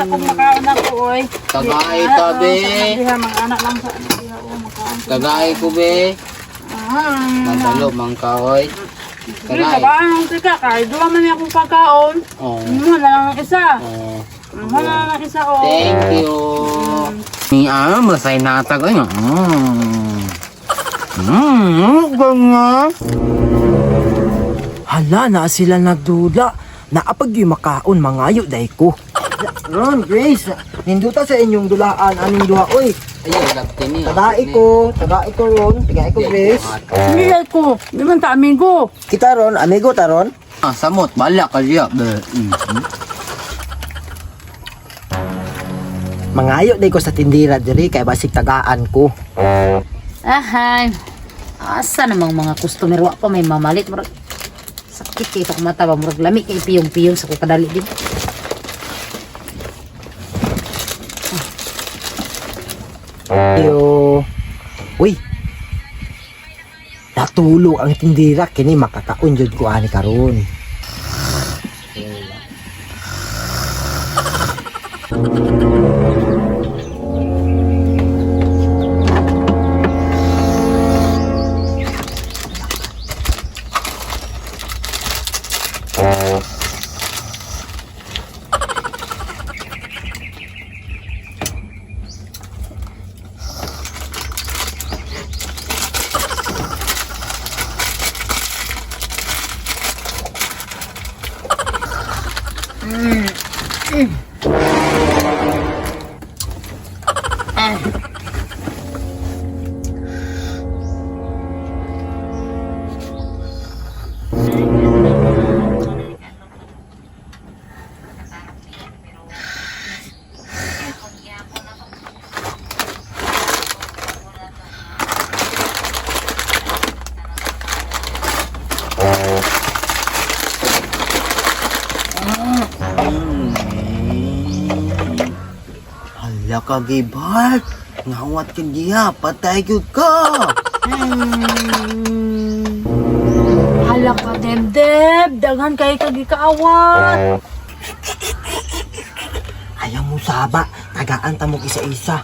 sa kong makaon ako, oy. Tagay Ah, ta, be. oh, sa diha, mga anak lang sa ano diha, oh, makaon. Tagay ko, be. Ah. Madalo man ka, oy. Sige, Tagay. tagaan ang tika. Kahit duha man niya akong pagkaon. Oh. Mo na lang ang isa. Oh. Mo na lang ang isa, oh. Thank you. Ni ah, masay natag ay. Ganyan. Hala na sila nagdula. Naapag yung makaon mangayo day ko. Ron, Grace, ninduta sa inyong dulaan aning duha oy. Ayun, lagti niya. Tagai ko Ron, tagai ko Grace. Hindi ay ko. Di man ta amigo. Kita ron, amigo ta ron. Ah, samot bala ka diya. Be. Mangayo day ko sa tindira diri kay basig tagaan ko. Ahay. Asa namang mga customer wa pa may mamalit murag sakit kay itong mata ba murag lami kay piyong-piyong sa kukadali din. Yo. Uy. Natulog ang tindira kini makakaon jud ko ani karon. Hala ka, Gibart. Ngawat ka diya. Patay gyud ka. Hala ka, Debdeb. Daghan kay kagikaawat. Ayaw mo saba, tagaan ta mo isa-isa.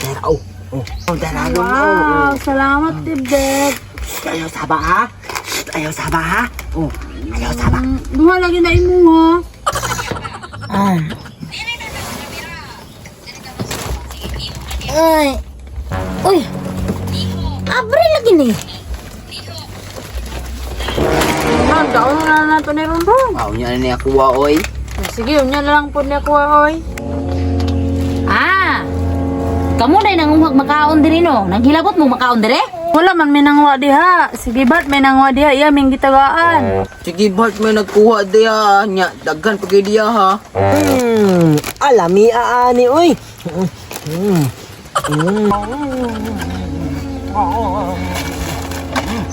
Tara oh. Oh, oh tara oh. Wow, salamat, Debdeb. Ayaw saba ha. Ayaw saba ha. Oh, ayaw saba. Duha lagi na imo, ha. Ah. Ay. Uy. Abre lagi ni. Ma'am, gaon na na to ni Ronron. Aw niya na niya kuha, oy. Sige, unya na lang po niya kuha, oy. Ah. Kamo na nanguhag makaon diri no. Nanghilabot mo makaon dire? Wala man may nangwa diha. Sige, Bart, may nangwa diha. Iya, ming gitagaan. Sige, Bart, may nagkuha diya. Nya, daghan pa kay diya, ha. Alami aani oy.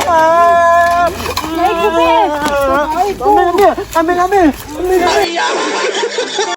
Ah! Amin, amin, amin, amin.